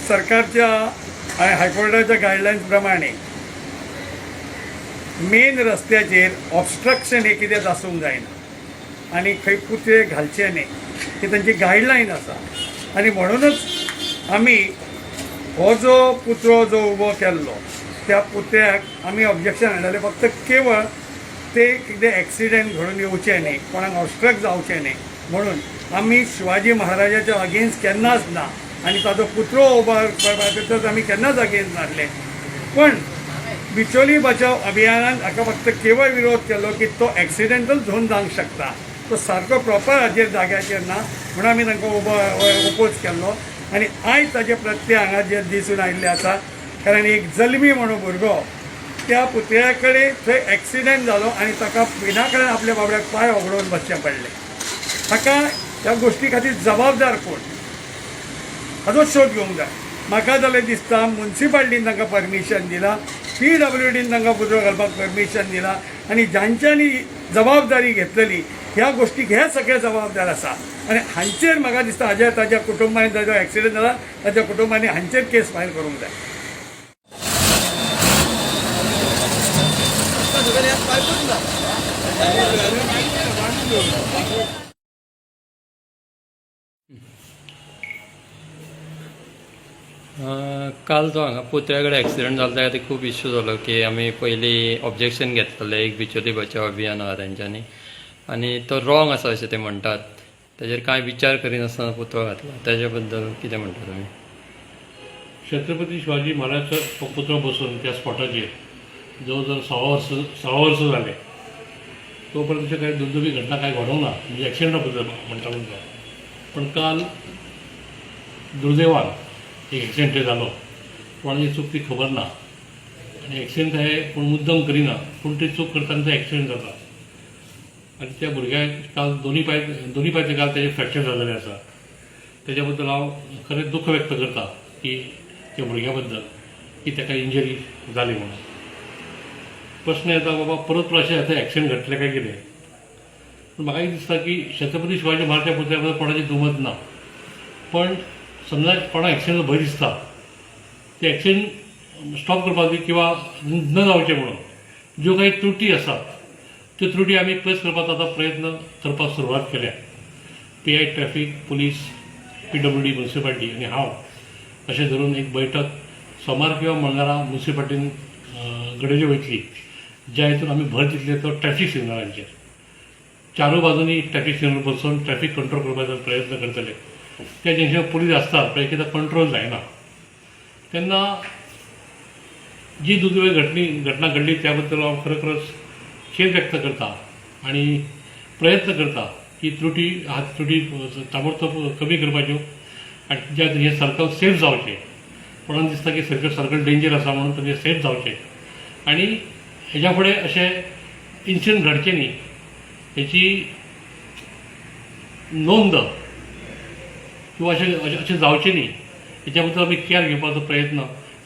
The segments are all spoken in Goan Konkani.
सरकारच्या आनी हायकोर्टाच्या गायडलायन्स प्रमाणे मेन रस्त्याचेर ऑबस्ट्रक्शन हें कितेंच आसूंक जायना आनी खंय पुतळे घालचे न्ही, ही तांची गायडलायन आसा. आनी म्हणूनच आमी हो जो पुतळो जो उबो केल्लो त्या पुतळ्याक आमी ऑब्जेक्शन हाडलेलें फक्त केवळ ते कितें एक्सिडेंट घडून येवचे न्ही, कोणाक ऑबस्ट्रक्ट जावचें न्ही म्हणून. आमी शिवाजी महाराजाच्या अगेन्स्ट केन्नाच ना आनी ताजो पुतळो उबो करपाक आमी केन्नाच अगेन्स्ट नासले. पण बिचोली बचाव अभियानान हाका फक्त केवळ विरोध केलो की तो एक्सिडेंटल झोन जावंक शकता, तो सारको प्रॉपर हाजेर जाग्याचेर ना म्हणून आमी तांकां उबो ओपोज केल्लो. आनी आयज ताजे प्रत्यय हांगा जे दिसून आयिल्ले आसा, कारण एक जल्मी म्हणून भुरगो त्या पुतळ्या कडेन थंय एक्सिडेंट जालो आनी ताका विनाकारण आपल्या बाबड्याक पांय वगडोवन बसचें पडलें. ताका ह्या गोश्टी खातीर जबाबदार कोण हाजो शोध घेवंक जाय. म्हाका जाल्यार दिसता मुन्सिपाल्टीन तांकां परमिशन दिलां, पीडब्ल्यूडीन तांकां पुतळो घालपाक परमिशन दिलां आनी जांच्यांनी जबाबदारी घेतलेली ह्या गोश्टीक हे सगळे जबाबदार आसा. आनी हांचेर म्हाका दिसता हाज्या ताज्या कुटुंबांनी, ताजो एक्सिडंट जाला ताच्या कुटुंबांनी हांचेर केस फायल करूंक जाय. काल जो हांगा पुतळ्या कडेन एक्सिडंट जालो त्या खातीर खूब इश्यू जालो की आमी पयलीं ऑब्जेक्शन घेतलेलें एक बिचोली बचाव अभियान आहा तेंच्यांनी आनी तो रॉंग आसा अशें ते म्हणटात. तेजेर कांय विचार करिनासतना पुतळो घातला, तेजे बद्दल कितें म्हणटा तुमी? छत्रपती शिवाजी महाराजाचो पुतळो बसून त्या स्पॉटाचेर जवळ जवळ 1.25 वर्सां जालें. तो पर्यंत अशें कांय दुर्दैवी घटना कांय घडोवंक ना, म्हणजे एक्सिडंटा बद्दल म्हणटा तुमकां. पण काल दुर्दैवान एक एक्सिडंट जालो. कोणाची चूक ती खबर ना आनी एक्सिडंट हे कोण मुद्दम करिना, पूण ती चूक करता आनी तो एक्सिडंट जाता. आनी त्या भुरग्याक काल दोनी पांय काल तेजे फ्रॅक्चर जालेले आसा. तेज्या बद्दल हांव खरें दुख्ख व्यक्त करता की त्या भुरग्या बद्दल की ताका इंजरी जाली म्हणून. प्रश्न येता, बाबा परत परत अशें आतां एक्सिडंट घडटले काय कितें? पूण म्हाका एक दिसता की छत्रपती शिवाजी महाराजाच्या पुतळ्या बद्दल कोणाची दुमत ना, पण समजा कोणाक एक्सिडंट भंय दिसता, ते एक्सिडंट स्टॉप करपाक किंवा न जावचें म्हणून ज्यो काही त्रुटी आसात त्यो त्रुटी आमी पयस करपाचो आतां प्रयत्न करपाक सुरवात केल्या. PI traffic, police, PWD, municipality आनी हांव अशें धरून एक बैठक सोमार किंवा मंगळारा मुन्सिपाल्टीन घडयली वयतली, ज्या हितून आमी भर दितले तो ट्रॅफीक सिग्नलांचेर. चारूय बाजूंनी ट्रॅफीक सिग्नल बसोवन ट्रॅफीक कंट्रोल करपाचो प्रयत्न करतले. त्या जंक्शनार पुलीस आसतात, पण एकदां कंट्रोल जायना तेन्ना जी दुर्दैवी घटना घडली त्या बद्दल हांव खरोखरच खेद व्यक्त करता आनी प्रयत्न करता की त्रुटी आहा त्रुटी ताबडतोब कमी करपाच्यो आनी ज्या हें सर्कल सेफ जावचें. कोणाक दिसता की सर्कल सर्कल डेंजर आसा म्हणून तें सेफ जावचें आनी हेज्या फुडें अशें इन्सिडंट घडचे न्ही हेची नोंद किंवा अशें अशें अशें जावचें न्ही हेच्या बद्दल आमी केअर घेवपाचो प्रयत्न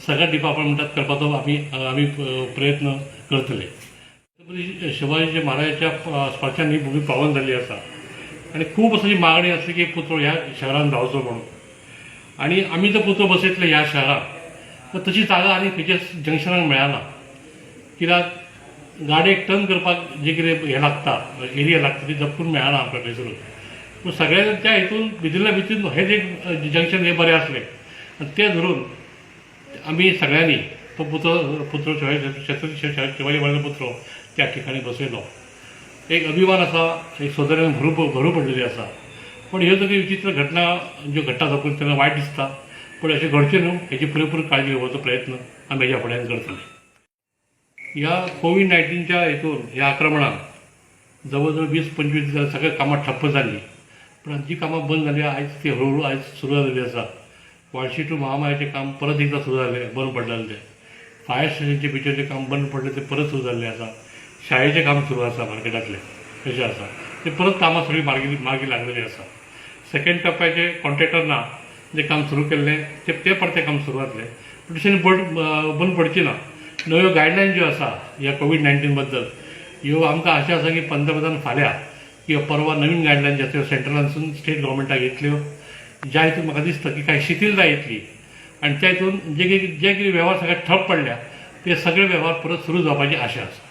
सगळ्या डिपार्टमेंटात करपाचो आमी प्रयत्न करतले. छत्रपती शिवाजी महाराजाच्या स्पर्शान ही भूमी पावन जाल्ली आसा आनी खूब अशी मागणी आसली की पुतळो ह्या शहरान जावचो म्हणून. आनी आमी जर पुतळो बसयतले ह्या शहरान तर तशी जागा आनी खंयच्या जंक्शनाक मेळना, कित्याक गाडयेक टर्न करपाक जे कितें हें लागता, एरिया लागता, ती जपून मेळना आमकां थंयसरूच. पूण सगळ्या त्या हितून भितरल्या भितून हें एक जंक्शन हें बरें आसलें आनी तें धरून आमी सगळ्यांनी तो पुतळो छत्रपती शिवाजी महाराजाचो पुतळो त्या ठिकाणी बसयलो. एक अभिमान आसा, एक सौंदर्यान भरू भरू पडलेली आसा. पण ह्यो सगळ्यो विचित्र घटना ज्यो घडटा पळय तेन्ना वायट दिसता, पूण अशें घडचें न्हू हेची पुरेपूर काळजी घेवपाचो प्रयत्न आमी हेज्या फुड्यान करतले. ह्या कोवीड 19च्या हितून ह्या आक्रमणान जवळ जवळ 20-25 दीस सगळीं कामां ठप्प जाल्लीं. पूण जी कामां बंद जाली आयज ती हळू हळू आयज सुरू जालेली आसा. वाळशी टू महामायाचें काम परत एकदां सुरू जालें, बंद पडलेलें तें. फायर स्टेशनचें भितरचें काम बंद पडलें तें परत सुरू जाल्लें आसा. शाळेचें काम सुरू आसा, मार्केटांतलें तशें आसा ते परत कामां सगळीं मार्गी मार्गी लागलेलीं आसा. सेकंड टप्प्याचें कॉन्ट्रॅक्टर ना, जें काम सुरू केल्लें तें तें परतें काम सुरू जातलें, पूण तशें बंद पडची ना. नव्यो गायडलायन ज्यो आसा ह्या कोवीड 19 बद्दल ह्यो आमकां आशा आसा की पंतप्रधान फाल्यां किंवा परवा नवीन गायडलायन ज्यो आसा त्यो सेंट्रलांसून स्टेट गव्हर्मेंटाक येतल्यो, ज्या हितून म्हाका दिसता की कांय शिथिलताय येतली. आनी त्या हितून जे कितें व्यवहार सगळे ठप पडल्या ते सगळे व्यवहार परत सुरू जावपाची आशा आसा.